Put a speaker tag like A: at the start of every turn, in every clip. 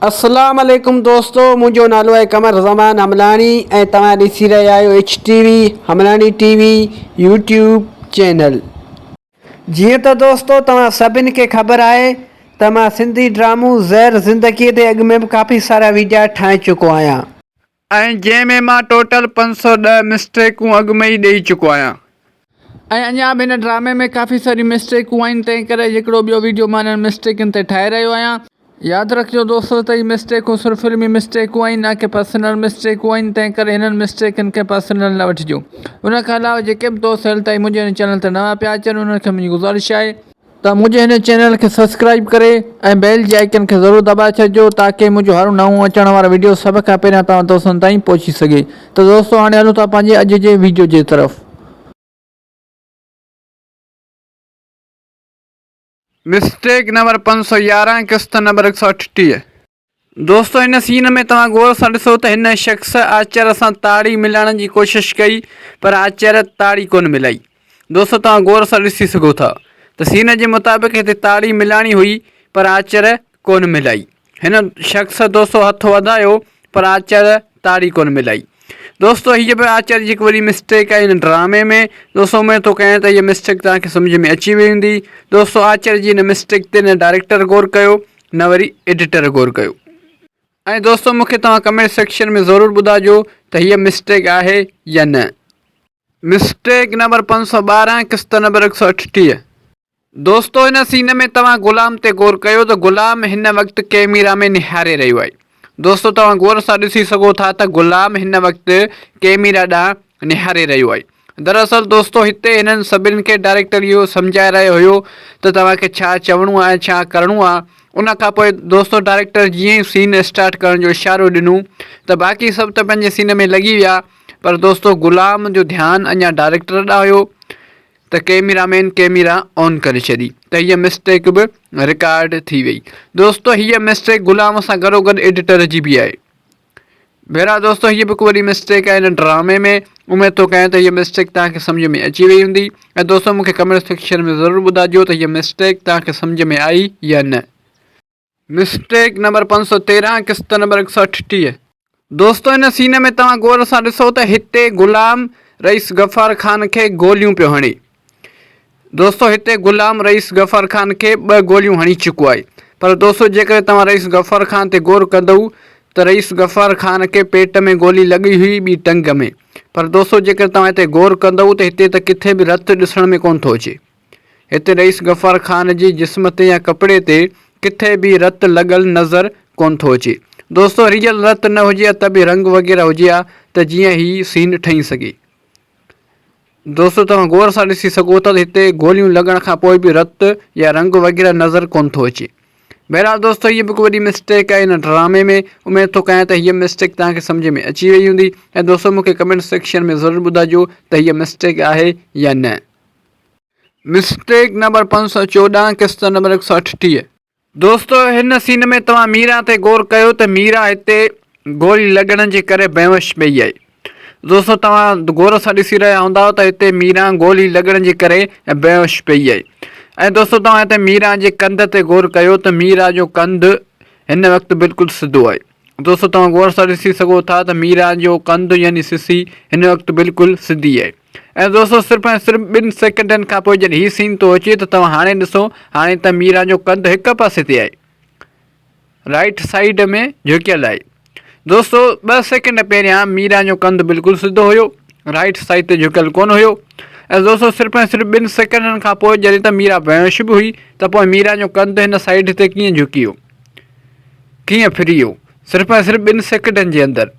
A: اسلام عليڪم دوستو منهنجو نالو آهي قمر زمان حملاڻي ۽ توهان ڏسي رهيا آهيو H T V Hamlani T V YouTube channel. جيئن ته دوستو توهان سڀن کي خبر آهي ته مان سنڌي ڊرامو زهر زندگي تي اڳ ۾ به ڪافي سارا ويڊيا ٺاهي چڪو آهيان.
B: ۽ جنهن ۾ مان ٽوٽل 510 مسٽيڪون اڳ ۾ ئي ڏئي چڪو آهيان. ۽ اڃا به هن ڊرامي ۾ ڪافي ساريون مسٽيڪون آهن تنهن ڪري هڪڙو ٻيو ويڊيو مان انهن مسٽيڪن تي ٺاهي رهيو آهيان. ياد رکجو دوستو ته هي مسٽيڪون صرف فلمي مسٽيڪون آهن نه ڪي پرسنل مسٽيڪون آهن تنهن ڪري هنن مسٽيڪن کي پرسنل نه وٺجو. ان کان علاوه جيڪي به دوست هيل تائين منهنجي هن چينل تي نوان پيا اچن انهن کي منهنجي گذارش آهي ته منهنجي هن چينل کي سبسڪرائيب ڪري ۽ بيل جي آئيڪن کي ضرور دٻائي ڇڏجو تاڪه منهنجو هر نئون اچڻ وارو وڊيو سڀ کان پهريان توهان دوستن تائين پهچي سگهي ته دوستو هاڻي هلون ٿا پنهنجي اڄ جي وڊيو جي طرف. مسٽيڪ نمبر 511 قسط نمبر 138. دوستو هن سين ۾ توهان غور سان ڏسو ته هن شخص آچر سان تاڙي ملائڻ جي ڪوشش ڪئي پر آچر تاڙي ڪونه ملائي دوستو توهان غور سان ڏسي سگهو ٿا ته سين جي مطابق هتي تاڙي ملائڻي هئي پر آچر ڪونه ملائي هن شخص دوستو هٿ وڌايو پر آچر تاڙي ڪونه ملائي دوستو هيء به آچر جي هڪ وڏي مسٽيڪ آهي هن ڊرامي ۾ دوستو اميد ٿو ڪيان ته هيء مسٽيڪ توهان کي سمجهه ۾ اچي وئي هوندي دوستو آچر جي هن مسٽيڪ تي نه ڊائريڪٽر غور ڪيو نه وري ايڊيٽر غور ڪيو ۽ دوستو مونکي توهان ڪمينٽ سيڪشن ۾ ضرور ٻڌاجو ته هيء مسٽيڪ آهي يا نه. مسٽيڪ نمبر 512 قسط نمبر 138. دوستو هن سين ۾ توهان غلام تي غور ڪيو ته غلام هن وقت ڪيميرا ۾ نهاري رهيو آهي دوستو توهان غور سان ڏسي سگهو ٿا ته غلام هن وقت ڪيميرا ڏانهن نهاري رهيو آهي دراصل دوستو هتي هنن سڀني کي ڊائريڪٽر اهو سمجهائي رهيو هيو ته توهان کي ڇا چوڻو آهي ۽ ڇا ڪرڻو آهي ان کان پوء دوستو ڊائريڪٽر جيئن ئي سين اسٽارٽ ڪرڻ جو اشارو ڏنو ته باقي سڀ ته پنهنجي سين ۾ لڳي ويا پر دوستو غلام جو ڌيان اڃا ڊائريڪٽر ڏانهن هيو ته ڪيميرا مين ڪيميرا آن ڪري ڇڏي ته هيء مسٽيڪ به رڪارڊ ٿي وئي دوستو هيء مسٽيڪ غلام سان گڏوگڏ ايڊيٽر جي به آهي بهرحال دوستو هيء به هڪ وڏي مسٽيڪ آهي هن ڊرامي ۾ اميد ٿو ڪيان ته هيء مسٽيڪ توهان کي سمجهه ۾ اچي وئي هوندي ۽ دوستو مون کي ڪمينٽ سيڪشن ۾ ضرور ٻڌائجو ته هيء مسٽيڪ توهان کي سمجهه ۾ آئي يا نه. مسٽيڪ نمبر 513 قسط نمبر 138. دوستو هن سين ۾ توهان غور سان ڏسو ته هتي غلام رئيس غفار خان کي گوليون پيو هڻي. دوستو هتي غلام رئيس غفار خان کي ٻه گوليون هڻي چڪو آهي پر دوستو جيڪڏهن توهان رئيس غفار خان تي غور ڪندؤ ته رئيس غفار خان کي پيٽ ۾ گولي لڳي هئي ٻي ٽنگ ۾ پر دوستو جيڪڏهن توهان هتي غور ڪندؤ ته هتي ته ڪٿي به رت ڏسڻ ۾ ڪونه ٿو اچي هتي رئيس غفار خان جي جسم تي يا ڪپڙي تي ڪٿي به رت لڳل نظر ڪونه ٿو اچي دوستو ريئل رت نه هجي ها ته به رنگ وغيره هجي ها ته جيئن هي سين ٺهي سگهي. دوستو توهان غور سان ڏسي سگهو ٿا ته هتي گوليون لڳڻ کان پوء به رت يا رنگ وغيره نظر ڪونه ٿو اچي. بهرحال دوستو هيء به هڪ وڏي مسٽيڪ آهي هن ڊرامي ۾ اميد ٿو ڪيان ته هيء مسٽيڪ توهان کي سمجهه ۾ اچي وئي هوندي ۽ دوستو مون کي ڪمينٽ سيڪشن ۾ ضرور ٻڌائجو ته هيء مسٽيڪ آهي يا نه. مسٽيڪ نمبر 514 قسط نمبر 138. دوستو هن سين ۾ توهان ميرا تي غور ڪيو ته ميرا هتي گولي لڳڻ جي ڪري بيهوش پئي آهي دوستو توهان غور سان ڏسي رهيا هوندا ته هتي ميرا گولي لڳڻ جي ڪري بيهوش پئي آهي ۽ دوستو توهان هتي ميرا جي ڪنڌ تي غور ڪيو ته ميرا جو ڪنڌ هن وقت بلڪل سڌو آهي دوستو توهان غور سان ڏسي سگهو ٿا ته ميرا جو ڪنڌ يعني سسي هن وقت بلڪل سڌي آهي ۽ دوستو صرف ۽ صرف ٻن سيڪنڊن کان پوء جڏهن هي سين ٿو اچي ته توهان هاڻي ڏسو هاڻي ته ميران جو ڪنڌ هڪ پاسي تي آهي رائيٽ سائيڊ ۾ جهڪيل آهي دوستو ٻه سيڪنڊ پهريان ميران جو ڪنڌ بلڪل سڌو هيو رائيٽ سائيڊ تي جهڪيل ڪونه هيو ۽ دوستو صرف ۽ صرف ٻن سيڪنڊن کان پوء جڏهن ته ميرا بيهوش به هئي ته پوء ميران جو ڪنڌ هن سائيڊ تي ڪيئن جهڪي ويو ڪيئن ڦري ويو صرف ۽ صرف ٻن سيڪنڊن جي اندر.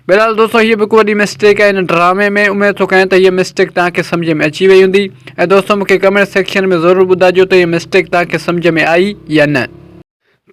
B: بهرحال دوستو هيء به هڪ وڏي مسٽيڪ آهي هن ڊرامي ۾ اميد ٿو ڪيان ته هيء مسٽيڪ توهان کي سمجهه ۾ اچي وئي هوندي ۽ دوستو مون کي ڪمينٽ سيڪشن ۾ ضرور ٻڌائجو ته هيء مسٽيڪ توهان کي سمجهه ۾ آئي يا نه.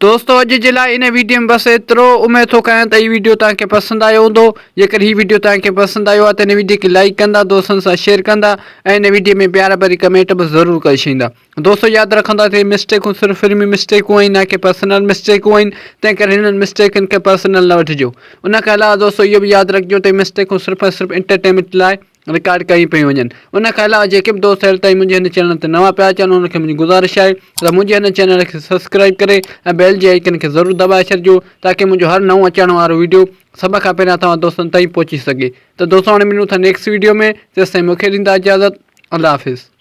B: دوستو اڄ جي لاء ان ويڊيو ۾ بس ايترو اميد ٿو ڪيان ته هي ويڊيو توهان کي پسند آيو هوندو جيڪڏهن هي ويڊيو توهان کي پسند آيو آهي ته هن ويڊيو کي لائيڪ ڪندا دوستن سان شيئر ڪندا ۽ هن ويڊيو ۾ پيار ڀري ڪمينٽ به ضرور ڪري ڇڏيندا. دوستو ياد رکندا ته هي مسٽيڪون صرف فلمي مسٽيڪون آهن نه ڪي پرسنل مسٽيڪون آهن تنهن ڪري هنن مسٽيڪن کي پرسنل نه وٺجو ان کان علاوه دوستو اهو به ياد رکجو ته هي مسٽيڪون صرف ۽ صرف انٽرٽينمينٽ لاء رڪارڊ ڪيون پيون وڃن. ان کان علاوه جيڪي به دوست هيل تائين منهنجي هن چينل تي نوان پيا اچن انهن کي منهنجي گذارش آهي ته منهنجي هن چينل کي سبسڪرائب ڪري ۽ بيل جي آئيڪن کي ضرور دٻائي ڇڏجو تاڪه منهنجو هر نئون اچڻ وارو ويڊيو سڀ کان پهريان توهان دوستن تائين پهچي سگهي ته دوستو هاڻي ملون ٿا نيڪسٽ ويڊيو ۾ تيستائين مونکي ڏيندا اجازت الله حافظ.